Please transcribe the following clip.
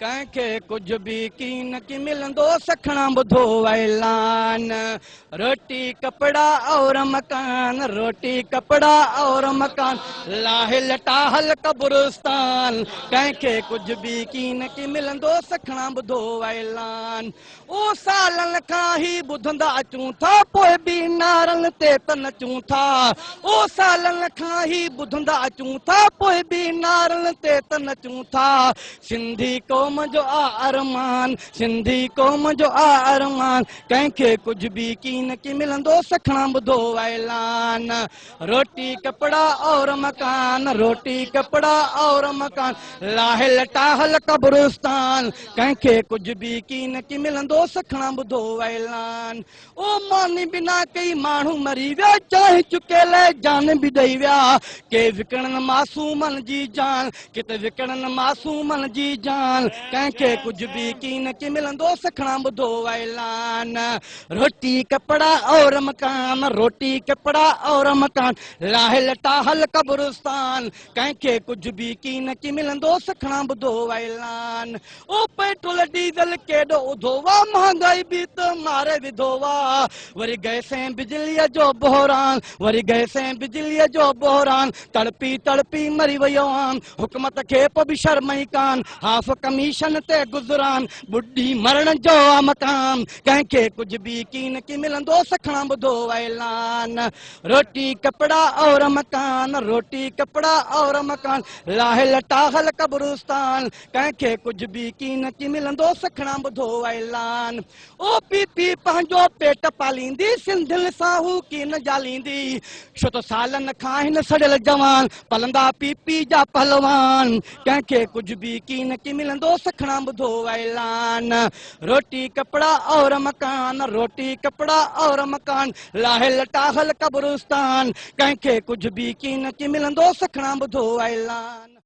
ڪنهن کي ڪجهه به ڪين ڪي ملندو سکڻا ٻڌو اعلان روٽي ڪپڙا اور مڪان روٽي ڪپڙا اور مڪان لاهه لٽا هل قبرستان ڪنهن کي ڪجهه به ڪين ڪي ملندو سکڻا ٻڌو اعلان او سالن کان هي ٻڌندا اچون ٿا پوء به نعرن تي ته نچون ٿا او سالن کان هي ٻڌندا اچون ٿا پوء به نعرن تي ته نچون ٿا سنڌي قوم جو آ ارمان سنڌي قوم جو آ ارمان ڪنهن کي ڪجهه به ڪين ڪي ملندو سکڻا ٻڌو اعلان روٽي ڪپڙا اور مڪان روٽي ڪپڙا اور مڪان لاهه لٽا هل قبرستان ڪنهن کي ڪجهه به ڪين ڪي ملندو سکڻا ٻڌو اعلان او ماني بنا ڪئي ماڻهو مري ويا چانهه چڪي لئه جان به ڏئي ويا ڪي وڪڻن معصومن جي جان ڪت وڪڻن معصومن جي جان ڪنهن کي ڪجهه به ڪين ڪي ملندو سکڻا ٻڌو اعلان روٽي ڪپڙا اور مڪان روٽي ڪپڙا اور مڪان لاهه لٽا هل قبرستان ڪنهن کي ڪجهه به ڪين ڪي ملندو سکڻا ٻڌو اعلان او پيٽرول ڊيزل ڪيڏو اڌو وا مهانگائي به ته ماري وڌو وا وري گئس ۽ بجليء جو بحران وري گئس ۽ بجليء جو بحران تڙپي تڙپي مري ويو آن حڪومت کي پوء به شرم ئي ڪان هاف ڪميشن تي گذران ٻڏي مرڻ جو آ مقام ڪنهن کي ڪجهه به ڪين ڪي ملندو سکڻا ٻڌو اعلان روٽي ڪپڙا اور مڪان روٽي ڪپڙا اور مڪان لاهه لٽا هل قبرستان ڪنهن کي ڪجهه به ڪين ڪي ملندو سکڻا ٻڌو اعلان او پي پي پنهنجو پيٽ پاليندي سنڌين سان هو ڪين جاليندي ڇو ته سالن کان هن سڙيل جوان پلندا پي پي جا پهلوان ڪنهن کي ڪجهه به ڪين ڪي ملندو سکڻا ٻڌو اعلان روٽي ڪپڙا اور مڪان روٽي ڪپڙا اور مڪان لاهه لٽا هل قبرستان ڪنهن کي ڪجهه به ڪين ڪي ملندو سکڻا ٻڌو اعلان.